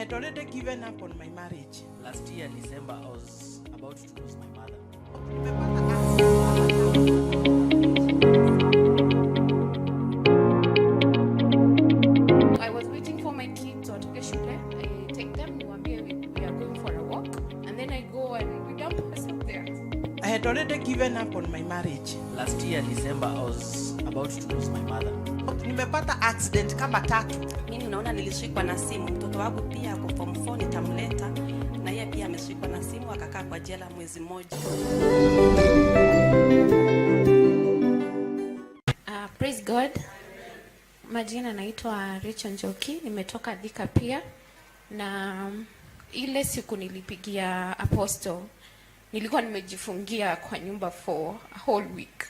Had already given up on my marriage. Last year, December, I was about to lose my mother. Nimepata I was waiting for my kids watoke shule. I take them, niwaambie we are going for a walk, and then I go and we dump ourselves there. I had already given up on my marriage. Last year, December, I was about to lose my mother. Nimepata accident kama tatu. Mimi unaona nilishikwa na simu, mtoto wangu pia ako form 4, nitamleta na yeye pia ameshikwa na simu akakaa kwa jela mwezi mmoja. Praise God. Majina naitwa Rachel Njoki, nimetoka Thika pia, na ile siku nilipigia Apostle, nilikuwa nimejifungia kwa nyumba for a whole week.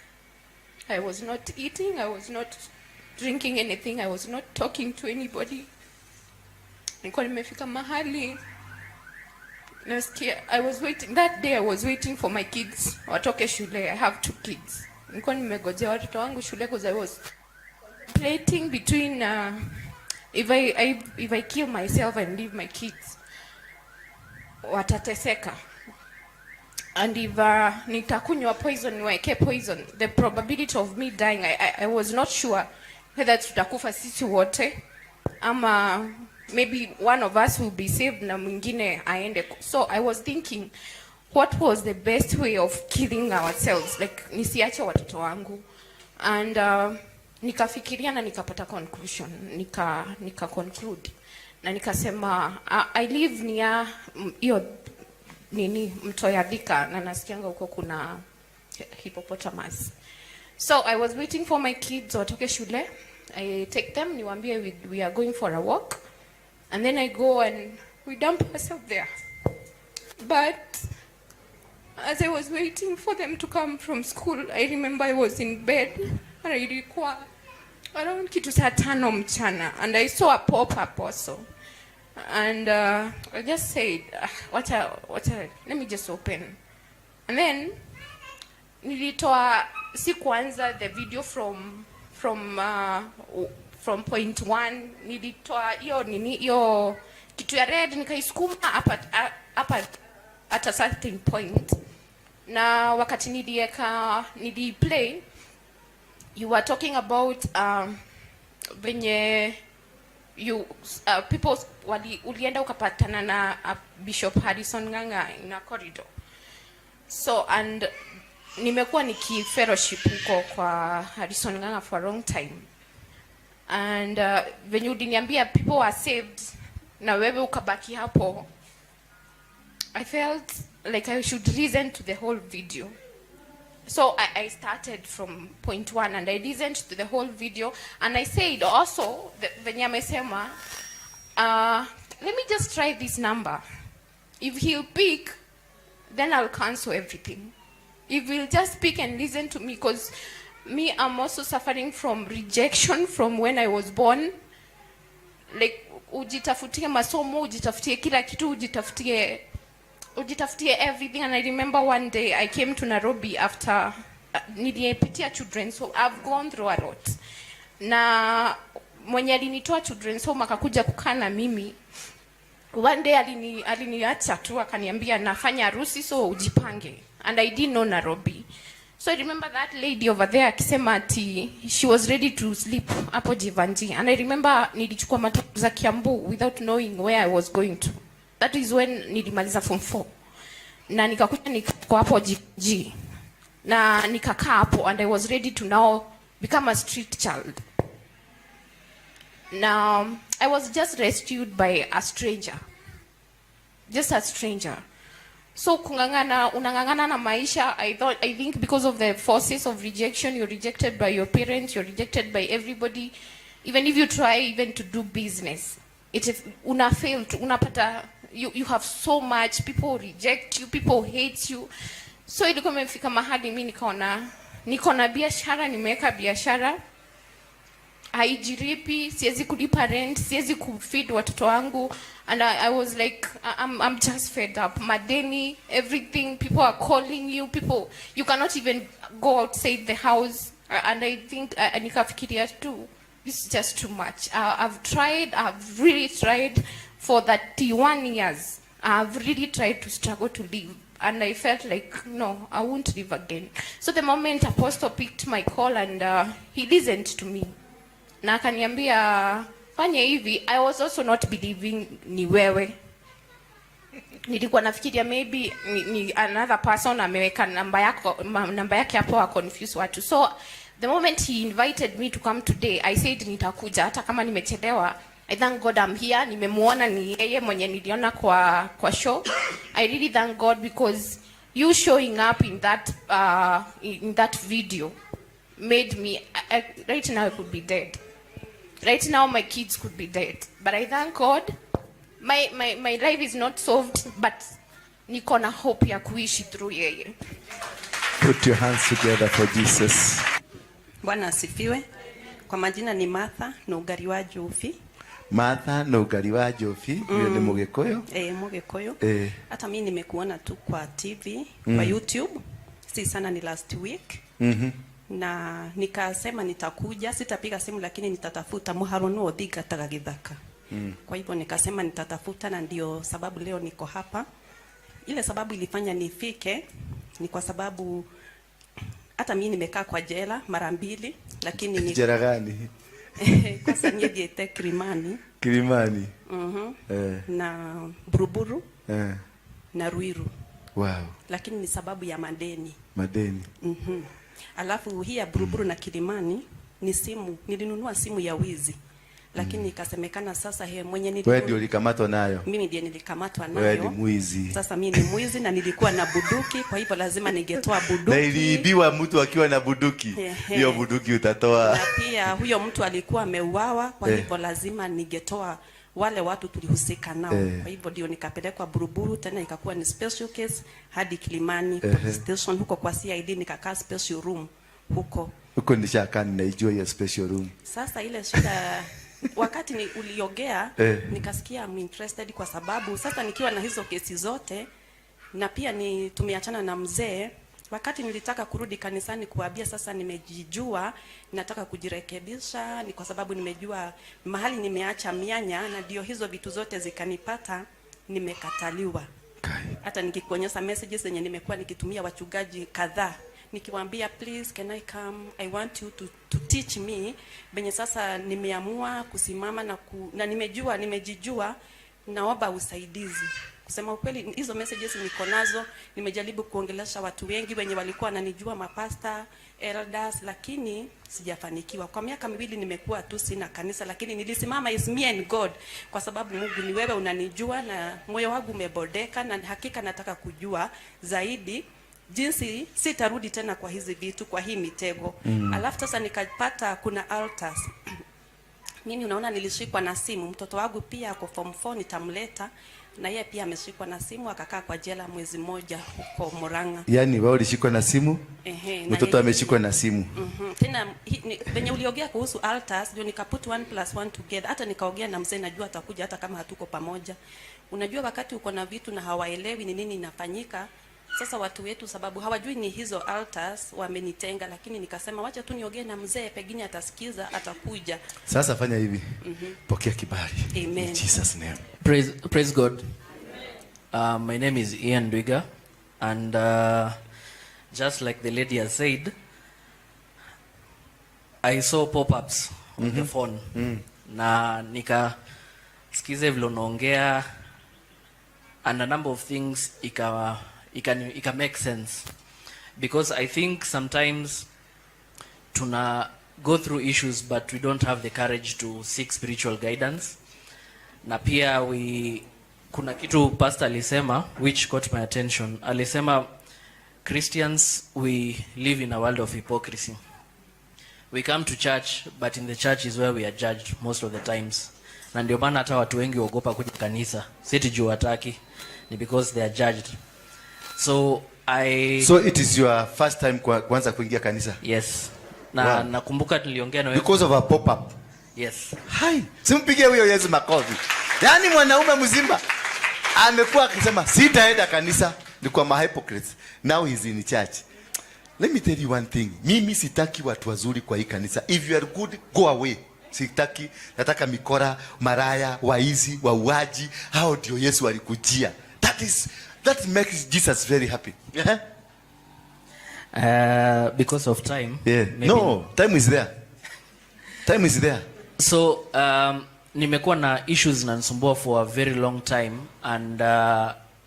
I was not eating, I was not drinking anything, I was not talking to anybody. Nilikuwa nimefika mahali nasikia I was waiting that day, I was waiting for my kids watoke shule. I have two kids. Nilikuwa nimegojea watoto wangu shule because I was contemplating between if I kill myself and leave my kids, watateseka, and if nitakunywa poison, niwaeke poison, the probability of me dying, I was not sure whether tutakufa sisi wote ama maybe one of us will be saved na mwingine aende. So I was thinking what was the best way of killing ourselves, like nisiache watoto wangu. And nikafikiria na nikapata conclusion, nika conclude na nikasema, I live near hiyo nini, mto ya Thika, na nasikianga huko kuna hippopotamus. So I was waiting for my kids watoke shule. I take them, niwaambie we are going for a walk, and then I go and we dump ourselves there. But as I was waiting for them to come from school, I remember I was in bed and ilikuwa around kitu saa 5 mchana, and I saw a pop-up also. And I just said, "Ah, wacha, let me just open." And then nilitoa, si kuanza the video from point one. Nilitoa hiyo nini, hiyo kitu ya red, nikaisukuma hapa at a certain point. Na wakati nilieka, niliplay, you were talking about venye you people wali, ulienda ukapatana na Bishop Harrison Ng'ang'a in a corridor. So and nimekuwa niki fellowship huko kwa Harrison Ng'ang'a for a long time, and venye uliniambia people were saved na wewe ukabaki hapo, I felt like I should listen to the whole video. So I started from point one and I listened to the whole video, and I said also venye amesema, let me just try this number. If he'll pick, then I'll cancel everything. If he'll just pick and listen to me, because me, I'm also suffering from rejection from when I was born. Like ujitafutie masomo, ujitafutie kila kitu, ujitafutie everything. And I remember one day I came to Nairobi after nilipitia children's home. I've gone through a lot. Na mwenye alinitoa children's home akakuja kukaa na mimi, one day aliniacha tu, akaniambia, "Nafanya harusi, so ujipange." And I didn't know Nairobi. So I remember that lady over there akisema ati she was ready to sleep hapo Jeevanjee. And I remember nilichukua matatu za Kiambu without knowing where I was going to. That is when nilimaliza form 4 na nikakuja nikakuwa hapo Jeevanjee na nikakaa hapo, and I was ready to now become a street child. Now I was just rescued by a stranger, just a stranger. So kung'ang'ana, unang'ang'ana na maisha. I think because of the forces of rejection, you're rejected by your parents, you're rejected by everybody. Even if you try even to do business, it if una fail to, unapata you have so much people reject you, people hate you. So ilikuwa imefika mahali mi nikaona niko na biashara, nimeweka biashara, haijiripi, siwezi kulipa rent, siwezi kufeed watoto wangu. And I was like, I'm just fed up. Madeni, everything, people are calling you, people, you cannot even go outside the house. And I think nikafikiria tu, this is just too much. I've tried, I've really tried. For 31 years, I've really tried to struggle to live. And I felt like, no, I won't live again. So the moment Apostle picked my call and he listened to me, na akaniambia fanye hivi, I was also not believing ni wewe. Nilikuwa nafikiria maybe ni another person ameweka namba yako namba yake hapo wa confuse watu. So the moment he invited me to come today, I said nitakuja hata kama nimechelewa. I thank God I'm here. Nimemuona ni yeye mwenye niliona kwa show. I really thank God because you showing up in that video made me right now I could be dead. Right now my kids could be dead. But I thank God my life is not solved, but niko na hope ya kuishi through yeye. Put your hands together for Jesus. Bwana asifiwe. Kwa majina ni Martha Nũngari wa Njobi. Martha Nũngari wa Njobi, huyo ni Mgikuyu. Eh, Mugikuyu. Eh. Hata mi nimekuona tu kwa TV, kwa YouTube. Si sana, ni last week. Na nikasema nitakuja, sitapiga simu lakini nitatafuta muharo no thingataga githaka. Kwa hivyo nikasema nitatafuta na ndio sababu leo niko hapa. Ile sababu ilifanya nifike ni kwa sababu hata mi nimekaa kwa jela mara mbili, lakini ni Jela gani? Kwanza niethiĩte Kilimani. Kilimani. Na Buruburu na Ruiru, lakini ni sababu ya madeni. Madeni. Alafu hii ya Buruburu na Kilimani ni simu, nilinunua simu ya wizi, lakini ikasemekana sasa he mwenye Wewe ndio ulikamatwa nayo. Mimi ndiye nilikamatwa Wewe nayo. ni mwizi. Sasa mimi ni mwizi na nilikuwa na bunduki, kwa hivyo lazima ningetoa bunduki. Na iliibiwa mtu akiwa na bunduki. Ehe. Hiyo bunduki utatoa. Na pia huyo mtu alikuwa ameuawa, kwa hivyo lazima ningetoa wale watu tulihusika nao. Kwa hivyo ndio nikapelekwa Buruburu, tena ikakuwa ni special case hadi Kilimani police station, huko kwa CID nikakaa special room huko. Huko nishakaa, ninaijua hiyo special room. Sasa ile shida wakati ni uliongea nikasikia I'm interested kwa sababu sasa nikiwa na hizo kesi zote na pia ni tumeachana na mzee, wakati nilitaka kurudi kanisani kuambia sasa nimejijua, nataka kujirekebisha, ni kwa sababu nimejua mahali nimeacha mianya na ndio hizo vitu zote zikanipata, nimekataliwa. Kai. Hata nikikuonyesha messages zenye nimekuwa nikitumia wachungaji kadhaa nikiwaambia, "Please, can I come? I want you to teach me venye sasa nimeamua kusimama na nimejua, nimejijua, naomba usaidizi." Kusema ukweli, hizo messages niko nazo. Nimejaribu kuongelesha watu wengi wenye walikuwa wananijua, mapasta, elders, lakini sijafanikiwa. Kwa miaka 2 nimekuwa tu sina kanisa, lakini nilisimama, is me and God, kwa sababu Mungu ni wewe unanijua na moyo wangu umebondeka, na hakika nataka kujua zaidi jinsi sitarudi tena kwa hizi vitu, kwa hii mitego. Alafu sasa nikapata kuna altars. Mimi unaona nilishikwa na simu, mtoto wangu pia ako form 4, nitamleta na yeye pia ameshikwa na simu akakaa kwa jela mwezi mmoja huko Murang'a. Yaani wewe ulishikwa na simu, Ehe, na mtoto ameshikwa na simu. Tena venye uliongea kuhusu altars ndio nikaput one plus one together. Hata nikaongea na mzee, najua atakuja hata kama hatuko pamoja. Unajua wakati uko na vitu na hawaelewi ni nini inafanyika. Sasa watu wetu, sababu hawajui ni hizo altars, wamenitenga, lakini nikasema wacha tu niongee na mzee, pengine atasikiza, atakuja. Sasa fanya hivi. Pokea kibali. Amen. In Jesus' name. Praise God. My name is Ian Dwiga, and just like the lady has said, I saw pop-ups on the phone na nikasikiza vile unaongea and a number of things ika make sense, because I think sometimes tuna go through issues but we don't have the courage to seek spiritual guidance. Na pia we kuna kitu pastor alisema which caught my attention. Alisema Christians, we live in a world of hypocrisy. We come to church, but in the church is where we are judged most of the times. Na ndio maana hata watu wengi huogopa kuja kanisa, si ati juu wataki, ni because they are judged. So I So it is your first time kuanza kuingia kanisa? Yes, na nakumbuka tuliongea na wewe. Because of a pop-up. Yes. Hai, simpigie huyo Yesu makofi. Yaani mwanaume mzima amekuwa akisema sitaenda kanisa, ni kwa ma hypocrites. Now he's in church. Let me tell you one thing. Mimi sitaki watu wazuri kwa hii kanisa. If you are good, go away. Sitaki, nataka mikora, maraya, waizi, wauaji, hao ndio Yesu alikujia. That makes Jesus very happy. Yeah? Because of time. Yeah. Maybe. No, time is there. Time is there. So nimekuwa na issues zinanisumbua for a very long time, and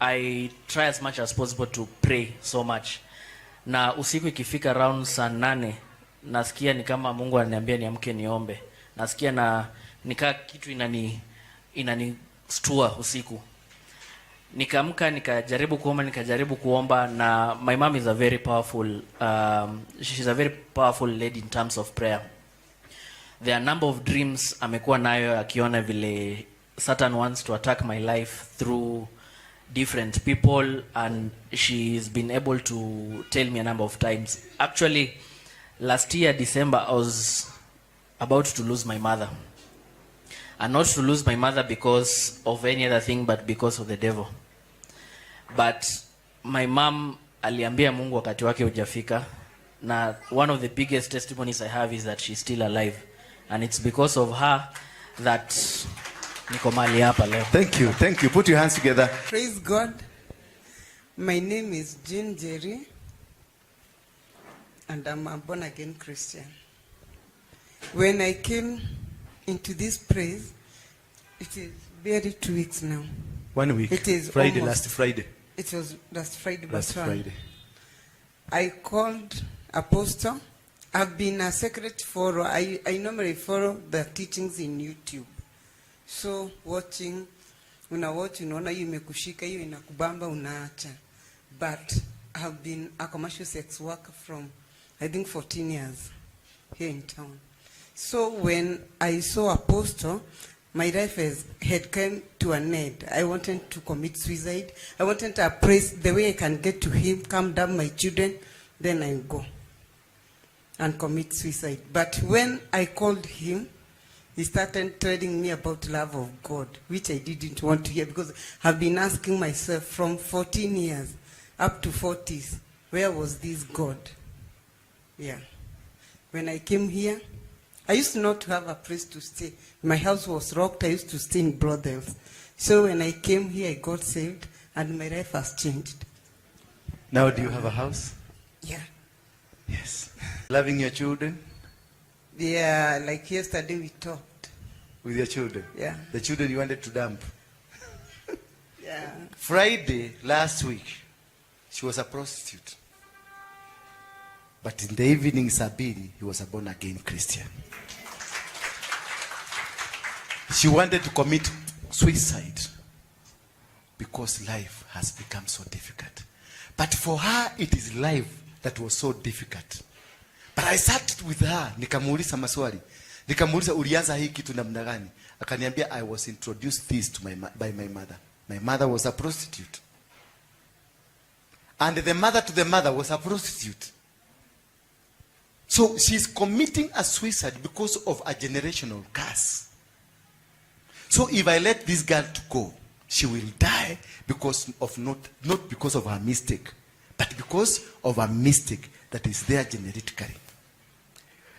I try as much as possible to pray so much. Na usiku ikifika around saa 8, nasikia ni kama Mungu ananiambia niamke niombe. Nasikia na nikaa kitu inanistua usiku. Nikaamka, nikajaribu kuomba, nikajaribu kuomba. Na my mom is a very powerful she's a very powerful lady in terms of prayer. There are a number of dreams amekuwa nayo akiona vile Satan wants to attack my life through different people, and she's been able to tell me a number of times. Actually, last year December, I was about to lose my mother, and not to lose my mother because of any other thing, but because of the devil. But my mom aliambia Mungu wakati wake hujafika, na one of the biggest testimonies I have is that she's still alive, and it's because of her that niko mahali hapa leo. Thank you. Thank you. Put your hands together. Praise God. My name is Jean Jerry, and I'm a born again Christian. When I came into this place, it is barely 2 weeks now. One week. It is Friday, almost. Last Friday. It was last Friday, but Last one. Friday. I called Apostle. I've been a secret follower. I normally follow the teachings in YouTube. So watching, una watch, unaona hiyo imekushika, hiyo inakubamba, unaacha. But I've been a commercial sex worker from, I think, 14 years here in town. So when I saw Apostle, my life had come to an end. I wanted to commit suicide. I wanted a place, the way I can get to him, calm down my children, then I go and commit suicide. But when I called him, he started telling me about love of God, which I didn't want to hear, because I've been asking myself from 14 years up to 40s, where was this God? Yeah. When I came here, I used not to have a place to stay. My house was rocked. I used to stay in brothels. So when I came here, I got saved, and my life has changed. Now, do you have a house? Yeah. Yes. Loving your children? Yeah, like yesterday we talked. With your children? Yeah. The children you wanted to dump. Yeah. Friday last week, she was a prostitute. But in the evening, Sabiri, he was a born again Christian. She wanted to commit suicide because life has become so difficult. But for her, it is life that was so difficult. But I sat with her, nikamuuliza maswali. Nikamuuliza, "Ulianza hii kitu namna gani?" Akaniambia, "I was introduced this by my mother. My mother was a prostitute. And the mother to the mother was a prostitute." So she's committing a suicide because of a generational curse. So if I let this girl to go, she will die because of not because of her mistake, but because of a mistake that is there genetically.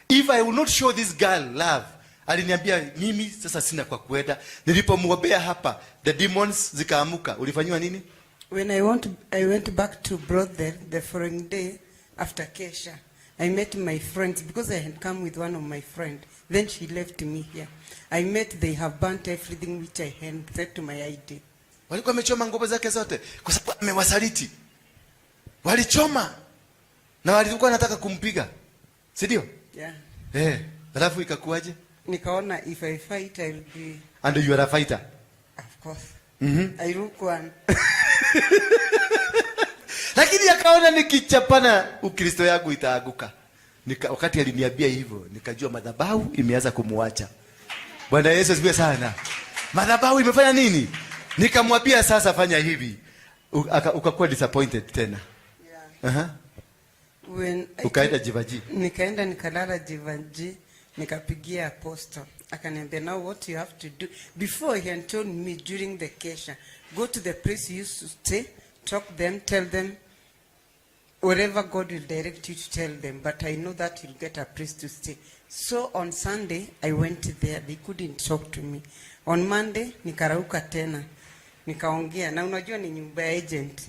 If I will not show this girl love, aliniambia, "Mimi sasa sina kwa kuenda." Nilipomwombea hapa, the demons zikaamuka. Ulifanyiwa nini? When I went back to brothel the following day after Kesha. I met my friends because I had come with one of my friends. Then she left me here. I met they have burnt everything which I had said to my ID. Walikuwa wamechoma nguo zake zote kwa sababu amewasaliti. Walichoma na walikuwa wanataka kumpiga, si ndio? Yeah. Eh, alafu ikakuwaje? Nikaona if I fight, I'll be And you are a fighter. Of course. I look one. Lakini akaona nikichapana Ukristo yangu itaanguka. Wakati aliniambia hivyo, nikajua madhabahu imeanza kumuacha. Bwana Yesu asifiwe sana. Madhabahu imefanya nini? Nikamwambia, "Sasa fanya hivi." Ukakuwa disappointed tena. Yeah. When I Ukaenda Jivaji. Nikaenda nikalala Jivanji, nikapigia Apostle. Akaniambia, "Now what you have to do," before he had told me during the kesha, "Go to the place you used to stay, talk them, tell them whatever God will direct you to tell them, but I know that you'll get a place to stay." So on Sunday I went there, they couldn't talk to me. On Monday nikarauka tena, nikaongea na unajua ni nyumba ya agent,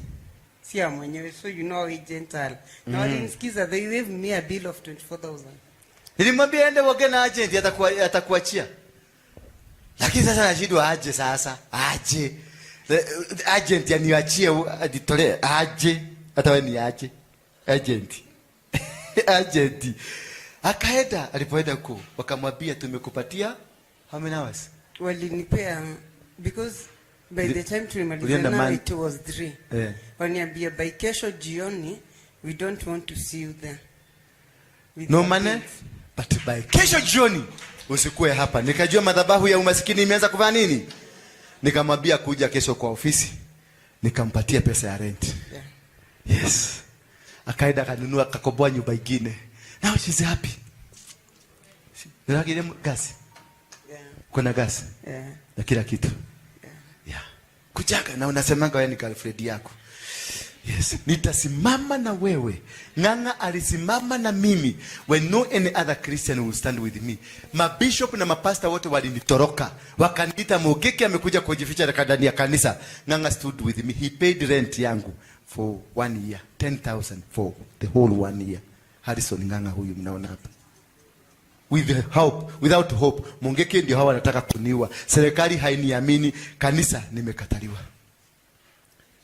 si ya mwenyewe, so you know how agent are. Na walinisikiza, they gave me a bill of 24,000. Nilimwambia ende uongee na agent, atakuachia. Lakini sasa nashindwa aje sasa? Aje. The agent aniachie ajitolee aje. Hata wewe ni aje. Agent. Agent. Akaenda, alipoenda huko wakamwambia, "Tumekupatia how many hours?" Walinipea, because by the time tulimaliza Ulienda now it was 3. Waniambia by kesho jioni we don't want to see you there. With No your money, bills. But by kesho jioni usikue hapa. Nikajua madhabahu ya umasikini imeanza kufanya nini? Nikamwambia kuja kesho kwa ofisi. Nikampatia pesa ya rent. Yes. Akaenda akanunua, akakomboa nyumba ingine. Now she's happy. Nilagire gasi. Yeah. Kuna gasi Yeah. na kila kitu. Yeah. Kujaga na unasemanga wewe ni girlfriend yako. Yes, nitasimama na wewe. Ng'ang'a alisimama na mimi when no any other Christian will stand with me. Mabishop na mapasta wote walinitoroka. Wakaniita Mugeke amekuja kujificha ndani ya kanisa. Ng'ang'a stood with me. He paid rent yangu for one year. 10,000 for the whole one year. Harrison Ng'ang'a huyu mnaona hapa. With hope, without hope. Mungeke ndio hawa wanataka kuniua. Serikali hainiamini, kanisa nimekataliwa.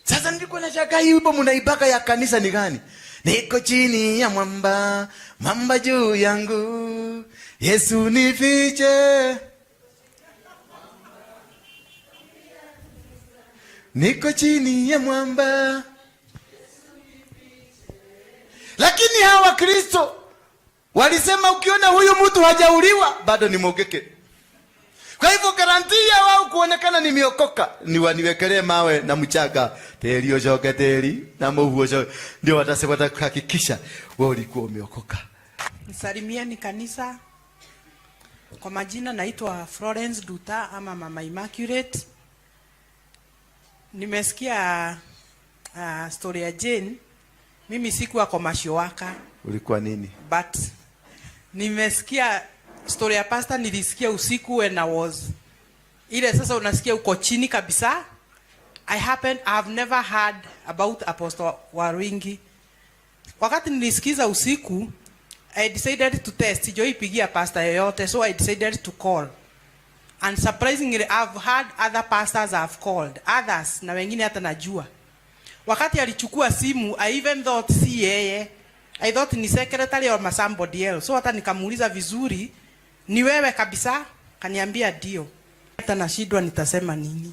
Sasa nilikuwa nashangaa hii wimbo mnaimbaga ya kanisa ni gani? Niko chini ya mwamba, mwamba juu yangu. Yesu nifiche. Niko chini ya mwamba. Lakini hawa Kristo walisema ukiona huyu mtu hajauliwa bado ni Mugeke. Kwa hivyo garantia wao kuonekana nimeokoka ni waniwekelee mawe na mchanga, teri ucoke teri na muhu ucoke, ndio watasema watahakikisha wewe ulikuwa umeokoka. Nisalimieni kanisa. Kwa majina naitwa Florence Duta ama Mama Immaculate. Nimesikia story ya Jane. Mimi sikuwa commercial worker. Ulikuwa nini? But nimesikia story ya pastor, nilisikia usiku when I was ile sasa unasikia uko chini kabisa. I have never heard about Apostle Waruingi. Wakati nilisikiza usiku, I decided to test. Sijaipigia pastor yoyote, so I decided to call. And surprisingly, I've had other pastors I've called, others na wengine hata najua. Wakati alichukua simu, I even thought si yeye. I thought ni secretary or somebody else. So hata nikamuuliza vizuri, "Ni wewe kabisa?" Kaniambia ndio. Hata nashindwa nitasema nini.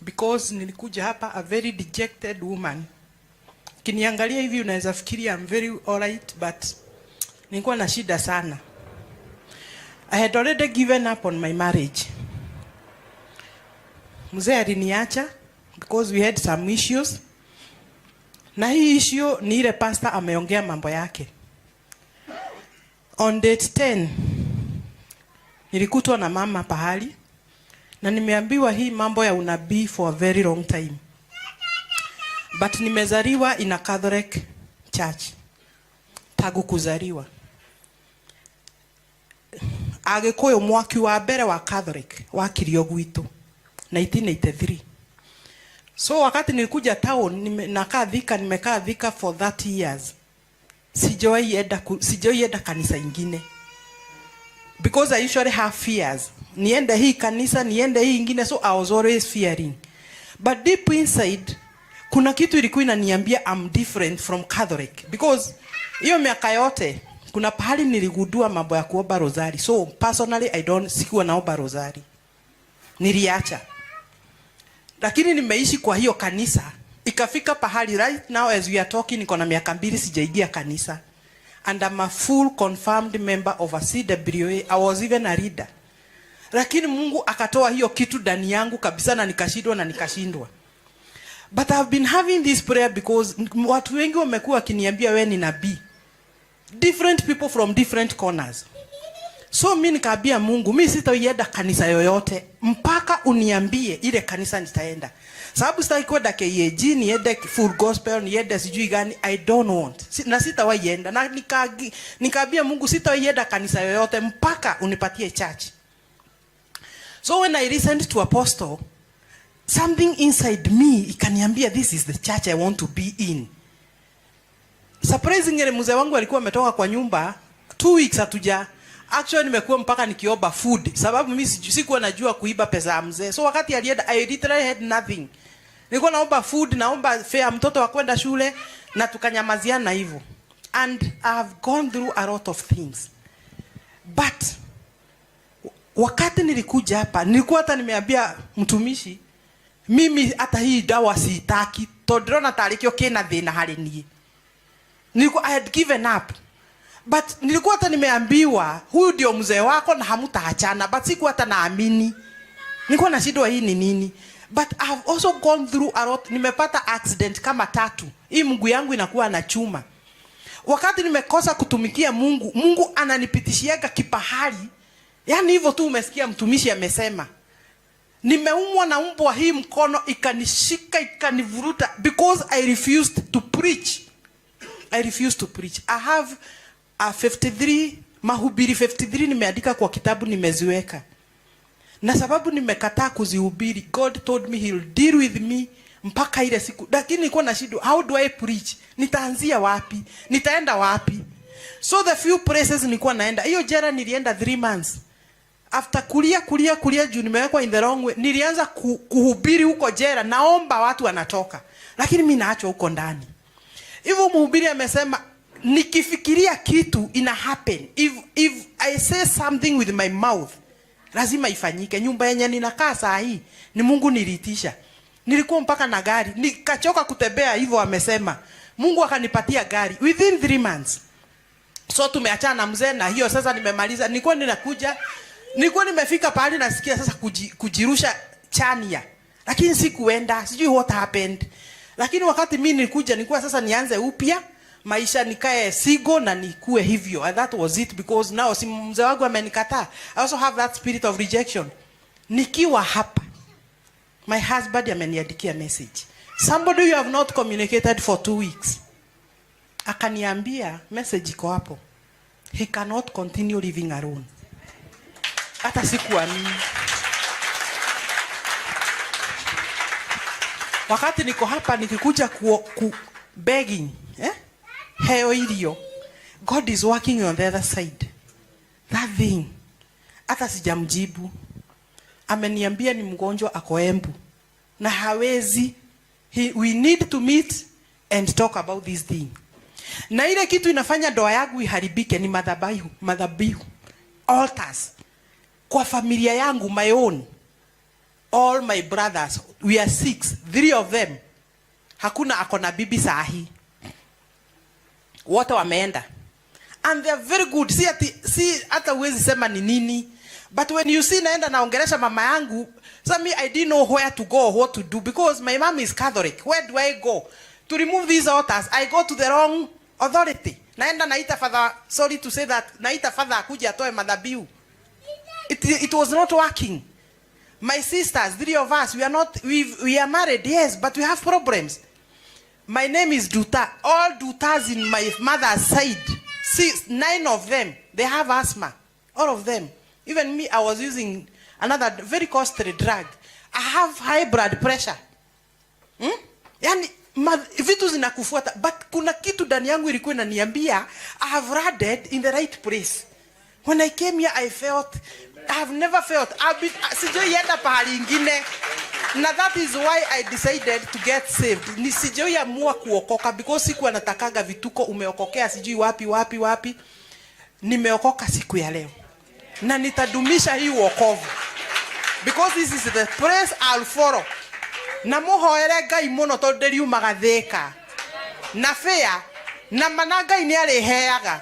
Because nilikuja hapa a very dejected woman. Kiniangalia hivi unaweza fikiria I'm very alright, but nilikuwa na shida sana. I had already given up on my marriage. Mzee aliniacha because we had some issues. Na hii issue ni ile pastor ameongea mambo yake. On date 10 nilikutwa na mama pahali na nimeambiwa hii mambo ya unabii for a very long time. But nimezaliwa in a Catholic church. Tangu kuzaliwa. Agikuyu mwaki wa mbere wa Catholic wakirio gwitu 1983. So wakati nilikuja town nakaa Thika, nimekaa Thika for 30 years. Sijawahi enda kanisa ingine. Because I usually have fears. Niende hii kanisa, niende hii ingine, so I was always fearing. But deep inside kuna kitu ilikuwa inaniambia I'm different from Catholic, because hiyo miaka yote kuna pahali niligundua mambo ya kuomba rosari. So personally I don't, sikuwa naomba rosari. Niliacha. Lakini nimeishi kwa hiyo kanisa. Ikafika pahali right now as we are talking niko na miaka 2 sijaingia kanisa. And I'm a full confirmed member of a CWA. I was even a leader. Lakini Mungu akatoa hiyo kitu ndani yangu kabisa na nikashindwa na nikashindwa. But I've been having this prayer because watu wengi wamekuwa wakiniambia we ni nabii. Different people from different corners. So mi nikaambia Mungu, mi sitaienda kanisa yoyote mpaka uniambie ile kanisa nitaenda. Sababu sitaki kwenda KAG, niende Full Gospel, niende sijui gani, I don't want. Na sitawahi enda. Na nikaambia Mungu sitawahi enda kanisa yoyote mpaka unipatie church. So when I listened to Apostle, something inside me ikaniambia this is the church I want to be in. Surprisingly, mzee wangu alikuwa ametoka kwa nyumba 2 weeks hatuja. Actually nimekuwa mpaka nikiomba food sababu mimi sikuwa najua kuiba pesa ya mzee. So wakati alienda I literally had nothing. Nilikuwa naomba food, naomba fare mtoto wa kwenda shule na tukanyamaziana hivyo. And I have gone through a lot of things. But wakati nilikuja hapa nilikuwa hata nimeambia mtumishi mimi hata hii dawa siitaki tondu ndĩrona tarĩ kĩo kĩna thĩna harĩ niĩ. Nilikuwa I had given up. But nilikuwa hata nimeambiwa huyu ndio mzee wako na hamtaachana, but sikuwa hata naamini. Nilikuwa nashindwa hii ni nini. But I have also gone through a lot. Nimepata accident kama 3. Hii mguu yangu inakuwa na chuma. Wakati nimekosa kutumikia Mungu, Mungu ananipitishiaga kipahali. Yaani hivyo tu umesikia mtumishi amesema. Nimeumwa na umbwa hii mkono ikanishika ikanivuruta because I refused to preach. I refused to preach. I have a 53 mahubiri 53 nimeandika kwa kitabu nimeziweka. Na sababu nimekataa kuzihubiri, God told me he'll deal with me mpaka ile siku. Lakini nilikuwa na shida, how do I preach? Nitaanzia wapi? Nitaenda wapi? So the few places nilikuwa naenda. Hiyo jela nilienda 3 months. After kulia kulia kulia juu nimewekwa in the wrong way, nilianza kuhubiri huko jela, naomba watu wanatoka. Lakini mimi naachwa huko ndani. Hivyo mhubiri amesema nikifikiria kitu ina happen. If I say something with my mouth, lazima ifanyike. Nyumba yenye ninakaa saa hii ni Mungu niliitisha. Nilikuwa mpaka na gari, nikachoka kutembea hivyo amesema. Mungu akanipatia gari within 3 months. So tumeachana na mzee na hiyo sasa nimemaliza. Nilikuwa ninakuja, nilikuwa nimefika pahali nasikia sasa kujirusha chania. Lakini sikuenda, sijui what happened. Lakini wakati mimi nilikuja nilikuwa sasa nianze upya maisha, nikae single na nikue hivyo. And that was it, because now si mzee wangu amenikataa. I also have that spirit of rejection. Nikiwa hapa, my husband ameniandikia message. Somebody you have not communicated for 2 weeks. Akaniambia message iko hapo. He cannot continue living alone. Hata sikuamini. Wakati niko hapa nikikuja ku begging, Heo irio. God is working on the other side. That thing. Hata sijamjibu. Ameniambia ni mgonjwa ako Embu. Na hawezi. We need to meet and talk about this thing. Na ile kitu inafanya ndoa yangu iharibike ni madhabahu, altars. Kwa familia yangu, my own, all my brothers, we are 6, 3 of them. Hakuna ako na bibi sahi. Wote wameenda. And they are very good. Si ati, si hata huwezi sema ni nini. But when you see naenda naongelesha mama yangu, so me I didn't know where to go, what to do, because my mom is Catholic. Where do I go? To remove these altars, I go to the wrong authority. Naenda naita father, sorry to say that, naita father akuje atoe madhabihu. It was not working. My sisters, 3 of us, we are not, we are married, yes, but we have problems. My name is Duta. All Dutas in my mother's side, 6, 9 of them, they have asthma. All of them. Even me, I was using another very costly drug. I have high blood pressure. Yani, vitu zinakufuata. But kuna kitu ndani yangu ilikuwa inaniambia, I have landed in the right place. When I came here, I felt, I have never felt, I've been, sijaienda pahali ingine. Na that is why I decided to get saved. Ni sijaiamua kuokoka because sikuwa natakaga vituko umeokokea sijui wapi wapi wapi. Nimeokoka siku ya leo. Na nitadumisha hii wokovu. Because this is the place I'll follow. Na muhoere Ngai muno tondu ndiriumaga thika. Na fair na mana Ngai ni ariheaga.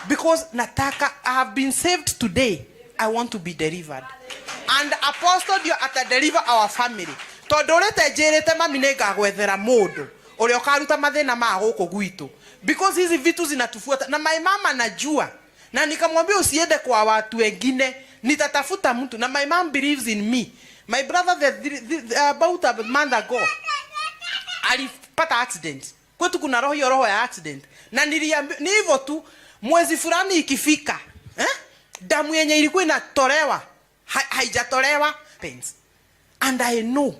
Because nataka, I have been saved today. I want to be delivered. And apostle ndio ata deliver our family. Tondu urete njirite mami ningagwethera mundu uria ukaruta mathina ma guku gwitu. Because hizi vitu zinatufuata. Na my mama najua. Na nikamwambia usiende kwa watu wengine, nitatafuta mtu. Na my mom believes in me. My brother, about a month ago alipata accident. Kwetu kuna roho, hiyo roho ya accident. Na niliambi ni hivyo tu, mwezi fulani ikifika, eh? Damu yenye ilikuwa inatolewa haijatolewa. Pains. And I know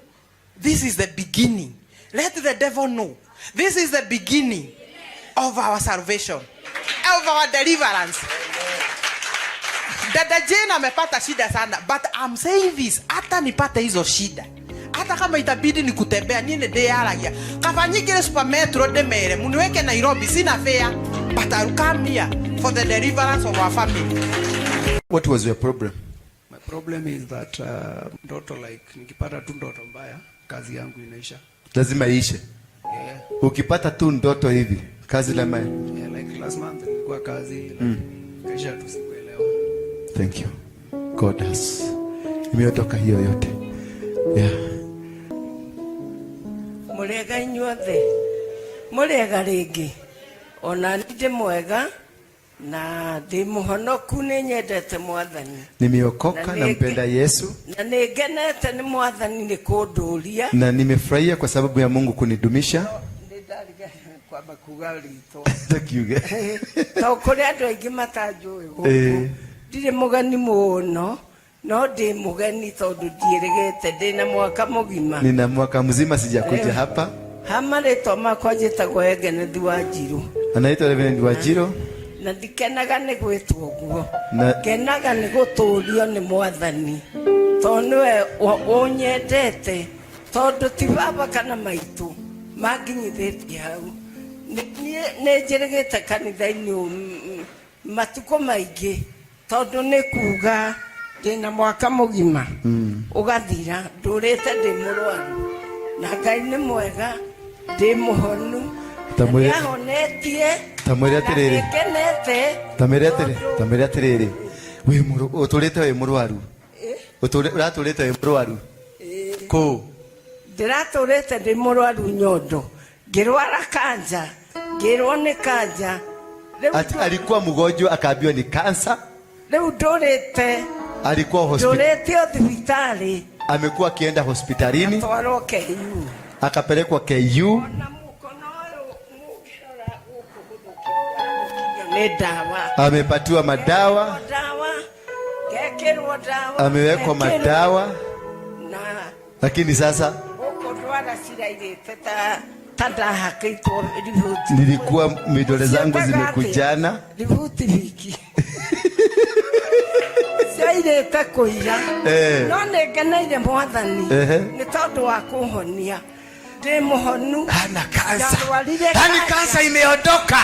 this is the beginning. Let the devil know this is the beginning of our salvation, of our deliverance. Dada Jane amepata shida sana, but I'm saying this, hata nipate hizo shida, hata kama itabidi ni kutembea, niĩ nĩ ndĩyaragia kaba nyingĩre Super Metro ndĩmere muniweke Nairobi, sina fare, but I'll come here for the deliverance of our family. What was your problem? My problem is that ndoto, like nikipata tu ndoto mbaya, kazi yangu inaisha. Lazima iishe. Yeah. Ukipata tu ndoto hivi, kazi lazima. Yeah, like last month nilikuwa kazi, lakini kaisha tu, sikuelewa. Thank you. God has imeondoka hiyo yote. Yeah. Mũrĩega inyuothe, mũrĩega rĩngĩ. Ona niĩ ndĩ mwega na ndĩ mũhonoku, nĩ nyendete Mwathani. Nimeokoka, Na nampenda Yesu. Na nĩ ngenete nĩ Mwathani nĩ kũndũria. Na nimefurahia kwa sababu ya Mungu kunidumisha. Nĩ ndariga kwamba kuga rĩtwa. Takiuge. To kũrĩ andũ aingĩ matanjũĩ gũkũ. Ndirĩ mũgeni mũno, no ndĩ mũgeni tondũ ndiĩrĩgĩte, ndĩna mwaka mũgima. Nina mwaka mzima sijakuja hapa. Ha marĩtwa makwa njĩtagwo Egenethi Wanjiru. Anaitwa Reverend Wanjiru. Na ndikenaga nĩ gwĩtwo ũguo. Na Ngenaga nĩ gũtũũrio nĩ Mwathani tondũ nĩwe ũnyendete, tondũ ti baba kana maitũ manginyithĩtie hau. Niĩ nĩ njĩrĩgĩte kanitha-inĩ ũyũ matukũ maingĩ, tondũ nĩ kuga ndĩna mwaka mũgima ũgathira ndũrĩte ndĩ mũrwaru, na Ngai nĩ mwega, ndĩ mũhonu na nĩahonetie. Tamwĩre Na atĩrĩrĩ. nĩngenete. Tamĩre atĩrĩ, tamĩre atĩrĩrĩ. Wĩ mũrũ ũtũrĩte wĩ mũrwaru. Ũratũrĩte wĩ mũrwaru. Kũ? Ndĩratũrĩte ndĩ mũrwaru nyondo, ngĩrwara kanja, ngĩrwo nĩ kanja. Rĩu Ati alikuwa mgonjwa, akaambiwa ni kansa. Rĩu ndũrĩte Alikuwa hospitali. ndũrĩte o thibitarĩ. Amekuwa akienda hospitalini. Atwarwo KU. Akapelekwa KU. Na mũkono ũyũ mũngĩrora gũkũ gũthũkio nĩ ndawa. Amepatiwa madawa, Ndawa, ngekĩrwo ndawa. Amewekwa Ngekĩrwo. madawa, Na lakini sasa gũkũ ndwara cirairĩte ta ndahakĩtwo ributi. Nilikuwa vidole zangu Ciĩtaga atĩa? zimekujana. Ributi wiki ciairĩte kũira. No nĩ ngeneire Mwathani nĩ tondũ wa kũhonia, ndĩ mũhonu. Hana kansa. Ndarwarire Yani kanja. Kansa imeondoka.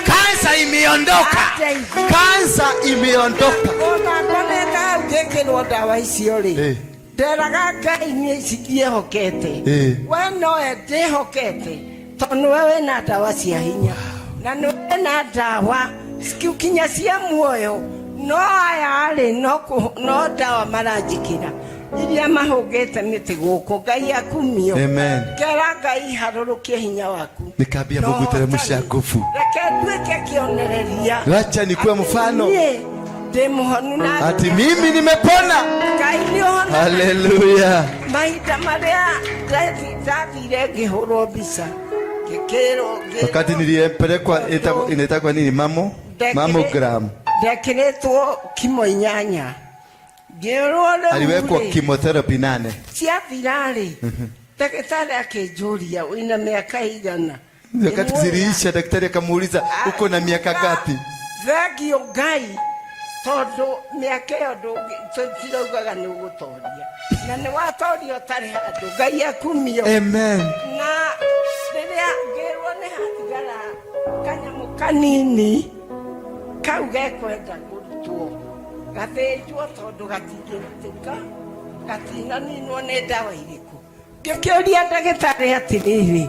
Kansa imeondoka. Ateithia. Kansa imeondoka. Ona ngomete hau ngĩkĩrwo ndawa icio rĩ, nderaga Ngai, niĩ ici ndiĩhokete. We nowe ndĩhokete, tondũ nĩwe wĩna ndawa cia hinya na nĩwe wĩna ndawa kinya cia muoyo, no aya rĩ, no ndawa maranjĩkĩra iria mahũngĩte mĩtĩ gũkũ. Ngai akumio. Amen. Ngera Ngai harũrũkie hinya waku. Nikaambia Na Mungu, teremsha ũhotani. nguvu. Reke nduĩke kĩonereria. Wacha nikuwe mfano. Niĩ ndĩ mũhonu na Ati mimi nimepona. Ngai nĩ ũhonagia. Haleluya. Mahinda marĩa ndathire ngĩhũrwo mbica, ngĩkĩrwo Wakati nilipelekwa inaitwa nini, mammogram. Ndekĩrĩtwo kimo 8, ngĩrwo rĩu Aliwekwa rĩ, chemotherapy 8. Ciathira rĩ, ndagĩtarĩ akĩnjũria, wĩna mĩaka igana? Wakati ziliisha, daktari akamuuliza, uko na miaka ngapi? Thengio Ngai, tondũ mĩaka ĩyo tiraugaga nĩ ũgũtoria, na nĩ watoria ũtarĩ handũ. Ngai akumio. Amen. Na rĩrĩa ngĩrwo nĩ hatigara kanyamũ kanini, kau gekwenda kũrutwo gathĩnjwo, tondũ gatingĩrutĩka, gatinaninwo nĩ ndawa irĩkũ. Ngĩkĩũria ndagĩtarĩ atĩrĩrĩ,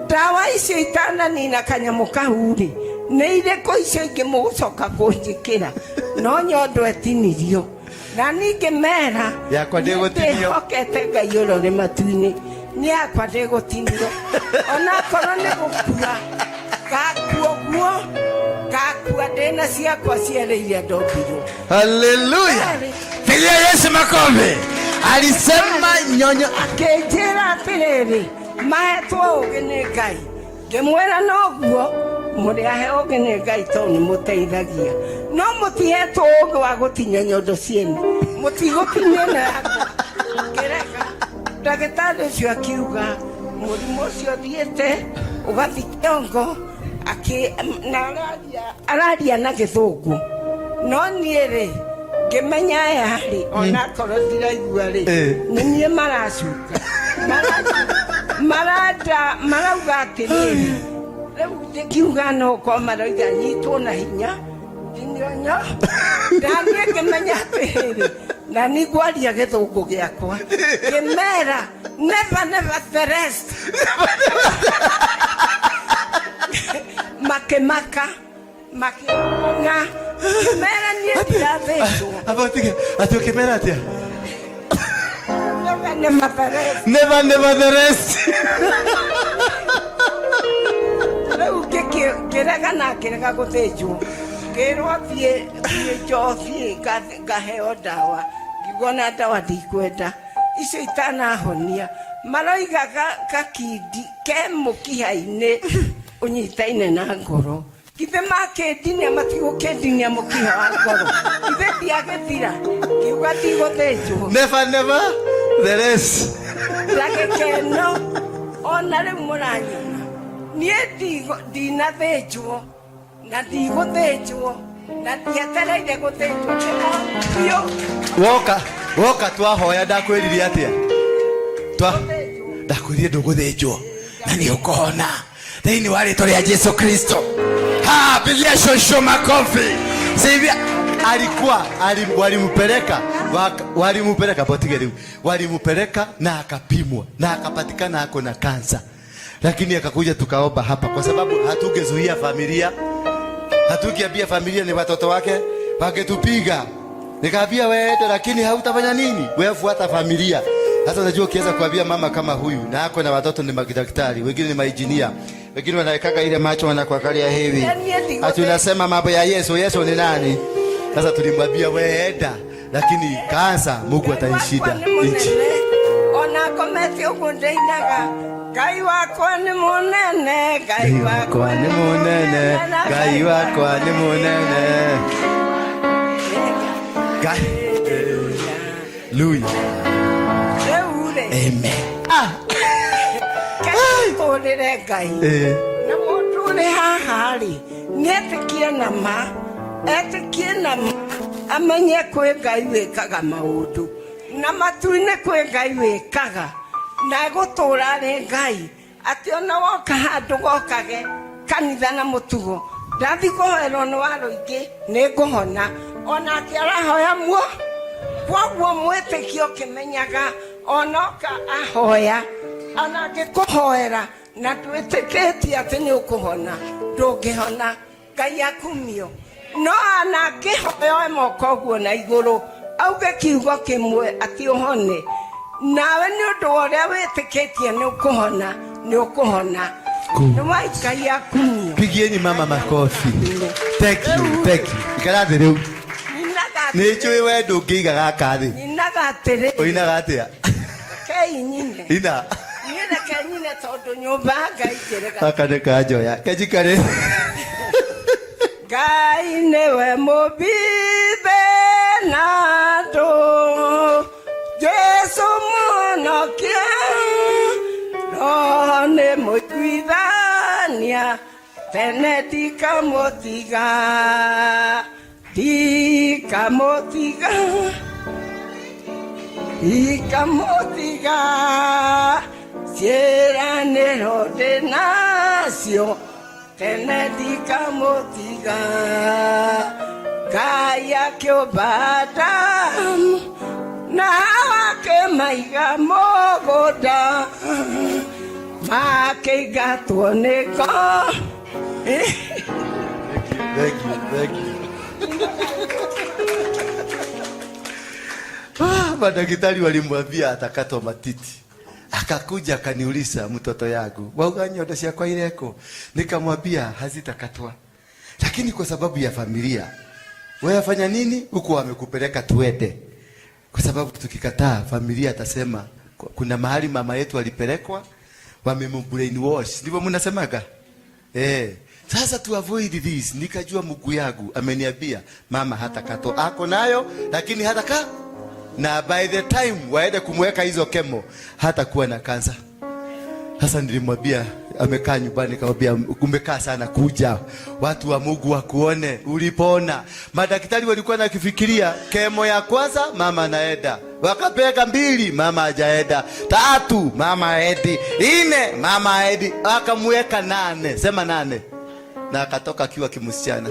ndawa icio itananina kanyamũ kau rĩ, nĩ irĩkũ icio ingĩ mũgũcoka kũnjĩkĩra? No nyondo ĩtinirio na ningĩ mera Yakwa ndĩgũtinio. Ndĩhokete Ngai ũrĩa ũrĩ matu-inĩ, nĩ yakwa ndĩgũtinio, onakorwo nĩ gũkua ngakua ũguo ngakua. Ngĩkua ndĩna ciakwa cierĩ iria ndombirwo. Haleluya. Pigia Yesu makofi. Alisema nyonyo Akĩnjĩra atĩrĩrĩ, mahetwo ũũgĩ nĩ Ngai. Ngĩmwĩra noguo mũrĩ ahe ũũgĩ nĩ Ngai tondũ nĩ mũteithagia, no mũtihetwo ũũgĩ wa gũtinia nyondo ciene, mũtigũtinia ĩno yakwa. Ngĩrega. Ndagĩtarĩ ũcio akiuga mũrimũ ũcio ũthiĩte ũgathiĩ kĩongo, na araria na gĩthũngũ, no niĩ rĩ ngĩmenya aya rĩ, onakorwo ndiraigua rĩ, nĩ niĩ maracuka. Maranda marauga atĩrĩrĩ, rĩu ndĩkiuga no korwo maroiga nyitwo na hinya ndinionyo, na niĩ ngĩmenya atĩrĩrĩ, na nĩ ngwaria gĩthũngũ gĩakwa, ngĩmera never never the rest. Makĩmaka makĩona, ngĩmera niĩ ndirathĩnjwo. Aba tige ati ukimera atia? Never never the rest. Never never the rest. Rĩu ngĩrega na ngĩrega gũthĩnjwo, ngĩrwo thiĩ thiĩ njohi ngaheo ndawa, ngiuga ona ndawa ndikwenda, icio itanahonia. Maroiga gakindi ke mũkiha-inĩ ũnyitaine na ngoro. Githĩ makĩndinia matigũkĩndinia mũkiha wa ngoro, githĩ ndiagĩthira? Ngiuga ndigũthĩnjwo. Never never the rest. Na gĩkeno ona rĩu mũranyona niĩ ndinathĩnjwo na ndigũthĩnjwo na ndietereire gũthĩnjwo biũ. Woka twahoya, ndakwĩrire atĩa? Ndakwĩrire ndũgũthĩnjwo na nĩ ũkũhona thĩinĩ wa rĩtwa rĩa Jesu Kristo. Ha, pigia shosho makofi. Sivia alikuwa walimpeleka walimpeleka botige rĩu, walimpeleka na akapimwa na akapatikana ako na kansa, lakini akakuja tukaomba hapa, kwa sababu hatungezuia familia, hatukiambia familia ni watoto wake wangetupiga. Nikaambia wewe, lakini hautafanya nini? Wewe fuata familia. Sasa unajua ukianza kuambia mama kama huyu na ako na watoto ni madaktari, wengine ni mainjinia, wengine wanawekaga ile macho wanakuangalia hivi. Ati unasema mambo ya Yesu, Yesu ni nani? Sasa tulimwambia wewe enda, lakini kansa Mungu ataishinda nchi. Ona komete uguo ndeinaga, Ngai wakwa nĩ mũnene, Ngai Ngai wakwa nĩ mũnene, Ngai wakwa nĩ mũnene. Ngai. Hallelujah. Rĩu rĩ. Amen. Tũrĩre Ngai. Na mũndũ ũrĩ haha rĩ, nĩetĩkie na ma, etĩkie na ma, amenye kwĩ Ngai wĩkaga maũndũ, na matu-inĩ kwĩ Ngai wĩkaga, na egũtũra arĩ Ngai, atĩ ona woka handũ gokage kanitha na mũtugo, ndathi kũhoerwo nĩ wa rũingĩ nĩ ngũhona, onake arahoya muo. Kwoguo mwĩtĩkio ũkĩmenyaga onoka ahoya, ona angĩkũhoera na ndwĩtĩkĩtie atĩ nĩ ũkũhona, ndũngĩhona. Ngai akumio. No ona angĩhoya oe moko ũguo na igũrũ, auge kiugo kĩmwe atĩ ũhone, nawe nĩ ũndũ wa ũrĩa wĩtĩkĩtie nĩ ũkũhona, nĩ ũkũhona. Nĩ wa Ngai akumio. Pigieni mama makofi. Thank you, thank you. Ikara thĩ rĩu. Nĩ njũĩ we ndũngĩiga gaka thĩ. Nyinaga atĩrĩ. Ũinaga atĩa? Rekei nyine. Ina. Niĩ reke nyine tondũ nyũmba ya Ngai njĩrĩga. Gaka nĩ kanjoya. Kenjikare. Ngai nĩwe mũmbi thĩ na andũ, Jesũ mũhonokia, Roho nĩ mũiguithania, tene ndikamũtiga, ndikamũtiga, ndikamũtiga, ciĩranĩro ndĩnacio, tene ndikamũtiga. Ngai akĩũmba Adamu na Hawa akĩmaiga mũgũnda, makĩingatwo nĩ ngo. Thank you, thank you. Madaktari walimwambia atakatwa matiti. Akakuja akaniuliza, mtoto yangu, wauga nyondo ciakwa ireko? Nikamwambia hazitakatwa. Lakini kwa sababu ya familia, wewe fanya nini? Huko wamekupeleka tuende. Kwa sababu tukikataa, familia atasema kuna mahali mama yetu alipelekwa, wamembrainwash. Ndivyo mnasemaga? Eh. Sasa to avoid this, nikajua Mungu yangu ameniambia mama hata kato ako nayo, lakini hata ka na by the time waende kumweka hizo chemo hata kuwa na kansa. Sasa nilimwambia, amekaa nyumbani, nikamwambia umekaa sana, kuja watu wa Mungu wakuone ulipona. Madaktari walikuwa nakifikiria chemo ya kwanza mama anaenda, wakapeka mbili, mama hajaenda, tatu mama aendi, nne mama aendi, akamweka nane, sema nane, na akatoka akiwa kimsichana.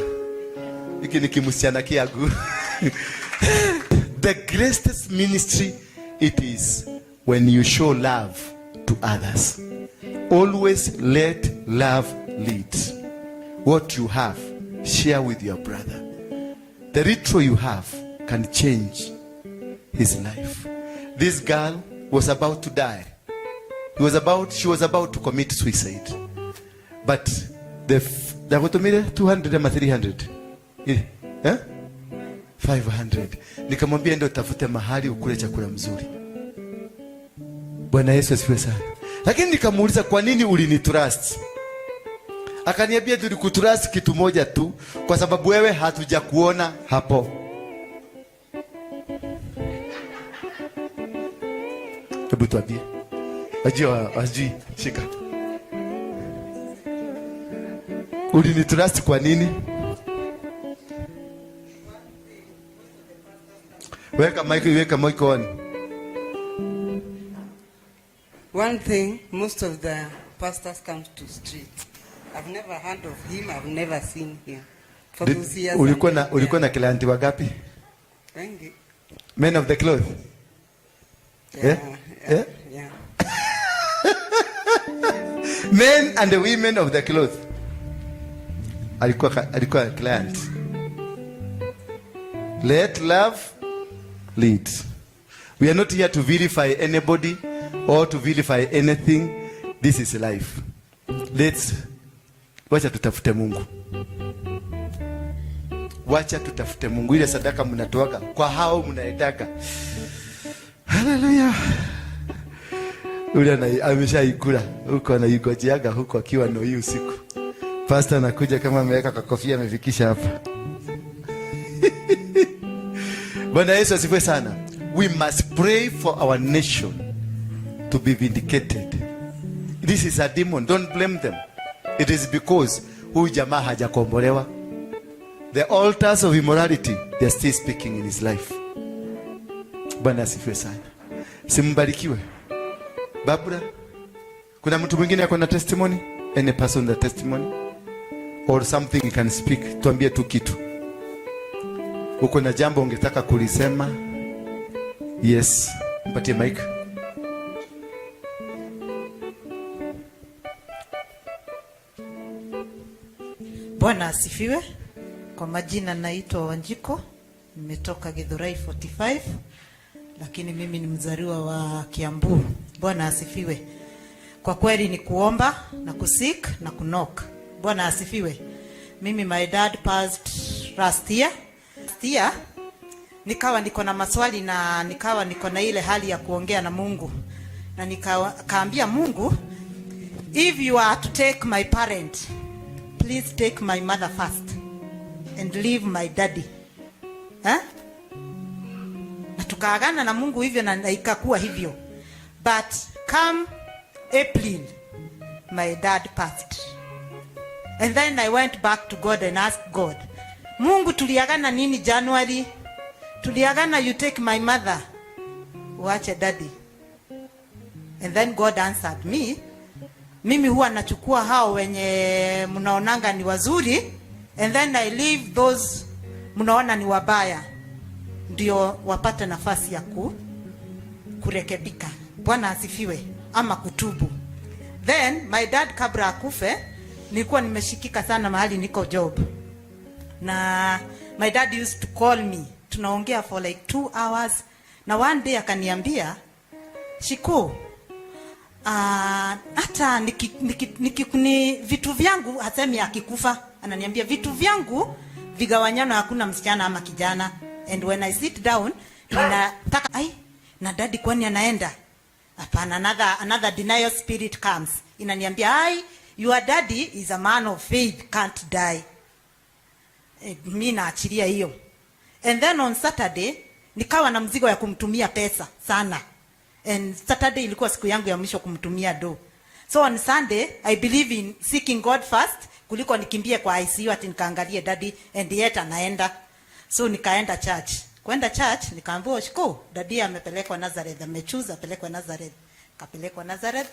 Hiki ni kimsichana kiagu. The greatest ministry it is when you show love to others. Always let love lead. What you have, share with your brother. The little you have can change his life. This girl was about to die. She was about to commit suicide. But the ndagutumire 200 ama 300? Eh? 500. Nikamwambia ndio tafute mahali ukule chakula mzuri. Bwana Yesu asifiwe sana. Lakini nikamuuliza kwa nini ulinitrust? Akaniambia tulikutrust kitu moja tu, kwa sababu wewe hatujakuona hapo. Hebu tuambie. Wajua, wajui, shika. Ulinitrust kwa nini? Weka mic, weka mic on. One thing, most of the pastors come to street. I've never heard of him, I've never seen him. For those years. Ulikuwa na client wangapi? Wengi. Men of the cloth? Yeah, Eh? yeah, Eh? yeah. Men and the women of the cloth. Alikuwa client. Let love lead. We are not here to vilify anybody or to vilify anything. This is life. Let's wacha tutafute Mungu. Wacha tutafute Mungu. Ile sadaka mnatoaga kwa hao mnaetaka. Hallelujah. Ule ameshaikula huko, anaigojeaga huko akiwa no hii usiku. Pastor anakuja kama ameweka kwa kofia amefikisha hapa. Bwana Yesu asifiwe sana. We must pray for our nation to be vindicated. This is a demon. Don't blame them. It is because huyu jamaa hajakombolewa. The altars of immorality, they are still speaking in his life. Bwana asifiwe sana. Simbarikiwe. Babra, kuna mtu mwingine ako na testimony? Any person the testimony? Or something you can speak? Tuambie tu kitu. Uko na jambo ungetaka kulisema? Yes, mpatie mic. Bwana asifiwe. Kwa majina naitwa Wanjiko, nimetoka Githurai 45, lakini mimi ni mzaliwa wa Kiambu. Bwana asifiwe. Kwa kweli ni kuomba na kuseek na kuknock. Bwana asifiwe. Mimi my dad passed last year. Last year nikawa niko na maswali na nikawa niko na ile hali ya kuongea na Mungu. Na nikaambia Mungu, if you are to take my parent, please take my mother first and leave my daddy. Eh? Na tukaagana na Mungu hivyo na ikakuwa hivyo. But come April, my dad passed. And then I went back to God and asked God, Mungu, tuliagana nini January? Tuliagana you take my mother, uache daddy. And then God answered me, mimi huwa nachukua hao wenye mnaonanga ni wazuri, and then I leave those mnaona ni wabaya, ndio wapate nafasi ya kurekebika. Bwana asifiwe, ama kutubu. Then my dad kabla akufe, nilikuwa nimeshikika sana mahali niko job. Na my dad used to call me, tunaongea for like 2 hours. Na one day akaniambia, Shiku, hata vitu vyangu, hasemi akikufa, Ananiambia vitu vyangu vigawanyano, hakuna msichana ama kijana. And when I sit down, ninataka, ai, na daddy kwani anaenda? Hapana, another denial spirit comes. Inaniambia, ai, your daddy is a man of faith, can't die. Mi naachilia hiyo. And then on Saturday nikawa na mzigo ya kumtumia pesa sana. And Saturday ilikuwa siku yangu ya mwisho kumtumia do. So on Sunday, I believe in seeking God first kuliko nikimbie kwa ICU ati nikaangalie daddy and yet anaenda. So nikaenda church. Kwenda church nikaambiwa, "Shiko, daddy amepelekwa Nazareth, amechoose apelekwe Nazareth." Kapelekwa Nazareth.